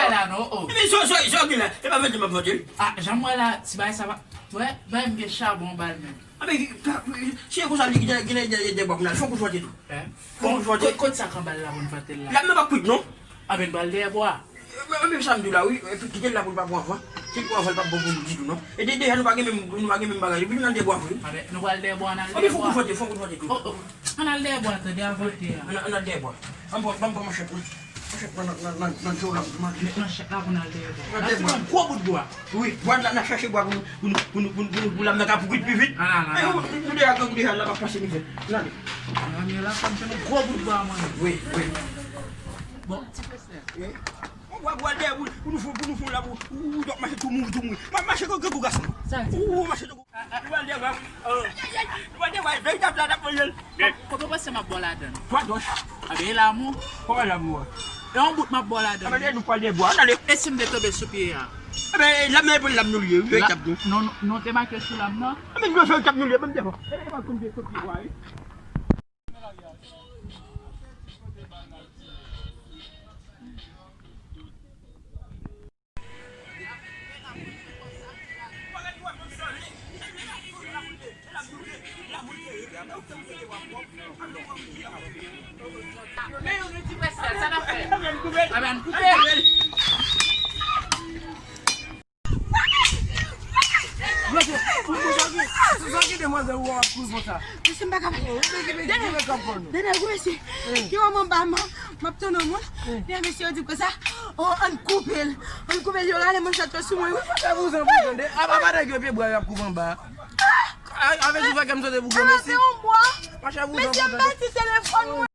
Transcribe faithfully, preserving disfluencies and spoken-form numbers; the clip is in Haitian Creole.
La non, oh. Epi so, so, so, gen la. E pa vante m ap vante l. Ah, jan m wè la, ti bagay sa va. Wè, bay m gen chabon anba l menm. Ah, men, si e konsa, li gen, gen, gen, gen bwa pou n al. Fè yon kout vante tou. Fè yon kout vante. Kot, kot sa k anba l la pou n vante l la? L ap nan bak kwit, non? Ah, men n pral dèyè bwa. Mwen, mwen, sa m di w la, wi. Epi kite l la pou l pa pran van. Si l pran van, l p ap bon pou nou ditou, non. E de, deja, nou pa gen menm, nou pa gen menm bagay. Epi nou nan dèyè bwa vre. Ah, men nou pral dèyè bwa, n al dèyè bwa. Fè yon kout vante, fè yon kout vante tou. Oh, oh. Ann al dèyè bwa, tande, avan te a. Ann, ann al dèyè bwa. Ban m pran, ban m pran manchèt, wi. Manchèt, pran nan, nan, nan, nan dlo la, pou manje. Manchèt la pou n al dèyè bwa. N al dèyè bwa. N ap fè yon gwo bout bwa. Wi, bwa, n ap, n ap chache bwa pou nou, pou nou, pou nou, pou nou, pou nou, pou lame nan ka pou kwit pi vit. Ann al, ann al. Nou deja grangou deja, l ap ap pase mizè. Ann ale. Ann ale, la, fò m jwenn yon gwo bout bwa, mwen. Wi, wi. Bon, ti frè. Wi. Ou pral dèyè pou, pou nou fon, pou nou fon la, pou, ou, ou dòk mache tou mouri, tou mouri. M ap mache kon grangou gason. Sa l di? Ou, ou mache tou. Ou pral dèyè, ou pral dèyè, veritab la, n ap manje l. Kòman w panse m ap ba w ladann? Twa dòch. A ben, e lamou. Kòman lamou a? E yon bout m ap ba w ladann. A ben, nou pral dèyè bwa, n ale. E si m te tonbe sou pye a? A ben, lam nan e pou lam nou li ye, wi, veritab nou. Non, non, non, te make sou lam nan. A ben, nou fè veritab nou li ye, ban m dèyè bwa. E pa konn de sou pye bwa, wi. Mesye, pou, pou sa ki, pou sa ki demwazèl ou ap kouri konsa. Mesye, m pa kapab. Ou te ki, ki, ki, ki kap pran nou? Dènèl, gwo mesye. Ki wè m anba, m, m ap tann yon moun. Dènèl, mesye, yo di konsa, oh, ann koupe l. Ann koupe l, yo rale manchèt yo sou mwen, wi. Fè vouzan, vouzan, de, apa, apa nèg yo pye bwa y ap koupe anba. A, avè di fè kè m sote pou gwo mesye. Mache vouzan, vouzan, de. Mesye, m pèdi telefòn mwen.